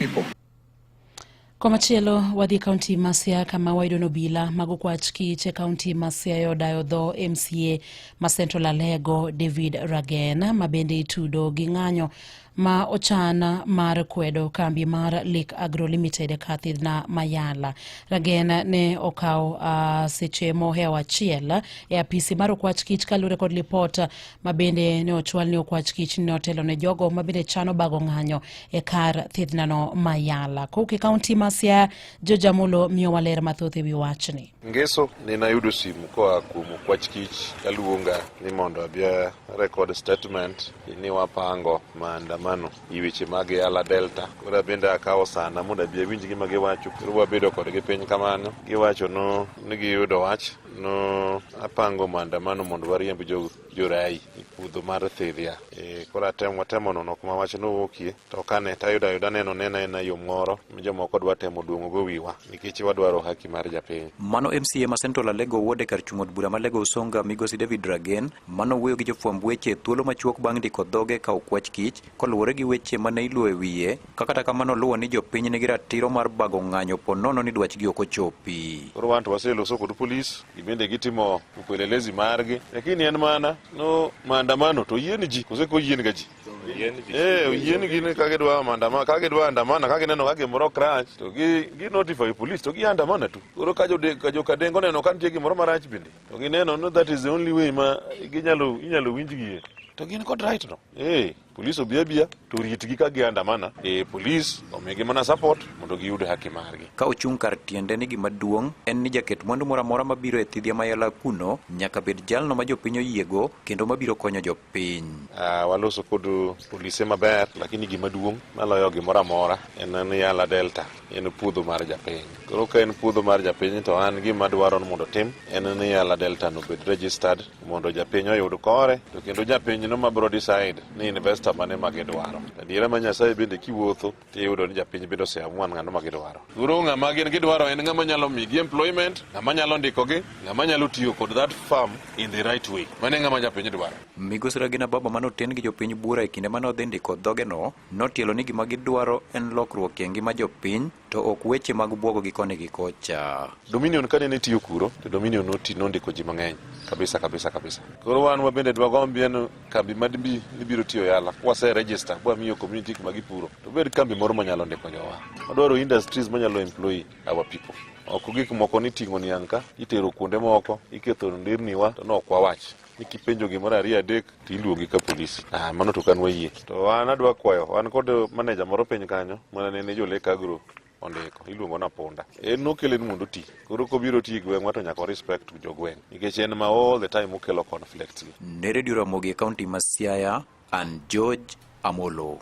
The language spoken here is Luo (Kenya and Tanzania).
People. Komachielo wadhi e kaunti ma Siaya kama wayudo ni obila mag okwach kich e kaunti ma Siaya odayo dho MCA ma Central Alego David Ragen ma bende itudo gi ng'anyo ma ochan mar kwedo kambi mar Lake Agro Limited e kar thidhna ma Yala. Ragen ne okawo seche mohewo achiel e apisi mar okwach kich kaluwore kod lipot ma bende ne ochwal ni okwach kich ne otelo ne jogo ma bende chano bago ng'anyo e kar thidhnano ma Yala. Kowuok e kaunti ma Siaya, George Amolo miyowa ler mathoth e wi wachni. Ngeso nene ayudo simu koa kuom okwach kich kaluonga ni mondo abi a record statement ni wapango maandamano i weche mag Yala Delta. Koro abende akawo sana mondo abi awinj gima giwacho. Koro wabedo kodgi piny kamano. Giwacho no ni giyudo wach no apango maandamano mondo wariemb jo jorai e puodho mar Thidhia. E, koro atemo watemo nono kuma wach nowuokie to kane tayudo ayuda neno nena ena yo moro ma jomoko dwa temo duong'ogo wiwa nikech wadwaro haki mar japiny. Mano MCA ma Central Alego Ward e kar chung' od bura ma Alego Usonga Migosi David Ragen manowuoyo gi jofwamb weche e thuolo machuok bang' ndiko dhoge ka okwach kich koluwore gi weche mane iluwo e wiye ka kata kamano oluwo ni jopiny nigi ratiro mar bago ng'anyo po nono ni dwachgi ok ochopi. Koro wan to waseloso kod polis, gibende gitimo upelelezi margi, lakini en mana no maandamano to oyien ji kose koyien ga ji? Eh, oyien gi ni ka gidwa maandamano, ka gidwa andamana, ka gineno ka gimoro ok rach to gi gi notify police to gi andamana tu. Koro ka jode ka jokadengo oneno ka nitie gimoro marach bende to gineno no that is the only way ma ginyalo inyalo winjgie to gin kod right no. Eh, polis obi abia to oritgi ka giandamana. Eh, polis omigi mana support mondo giyud haki margi. Ka ochung' kar tiende ni gima duong' en ni jaket mwandu moro amora mabiro e thidhia ma Yala kuno nyaka bed jalno ma jopiny oyiego kendo mabiro konyo jopiny. Waloso kod polise maber, lakini gima duong' maloyo gimoro amora en ni Yala Delta en puodho mar japiny. Koro ka en puodho mar japiny to an gima adwaro ni mondo otim en ni Yala Delta no obed registered mondo japiny oyud kore to kendo japiny no mabro decide ni investor mane ma gidwaro. Adiera ma Nyasaye bende kiwuotho tiyudo ni japiny bende oseamua ng'ano ma gidwaro. Koro ng'ama gin gidwaro en ng'ama nyalo migi employment, ng'ama nyalo ndikogi, ng'ama nyalo tiyo kod that farm in the right way. Mano e ng'ama japiny dwaro. Migosi Ragina Baba mane oten gi jopiny bura e kinde mane odhi ndiko dhogeno notielo ni gima gidwaro en lokruok e ngima jopiny to ok weche mag buogogi koni gi kocha. Dominion kane ne tiyo kuro to Dominion noti nondiko ji mang'eny kabisa kabisa kabisa. Koro wan wabende dwagombie ni kambi madbi ni biro tiyo Yala kwase register bwamiyo community kuma gipuro to obed kambi moro manyalo ndiko jowa. Wadwaro industries manyalo employ our people. Ok gik moko ni ting'o niang' ka itero kuonde moko iketho nderniwa to nok wawach. Ni kipenjo gimoro ariyo adek to iluongi ka polisi. Ah, mano to kan wayie. To an adwa kwayo, an kod manager moro piny kanyo mana nene jo Lake Agro ondiko, iluongo na Punda. En nokele ni mondo oti. Koro kobiro tiyo e gweng'wa to nyaka respect jogweng' nikech en ma all the time okelo conflicts gi. Ne Radio Ramogi e kaunti ma Siaya, an George Amolo.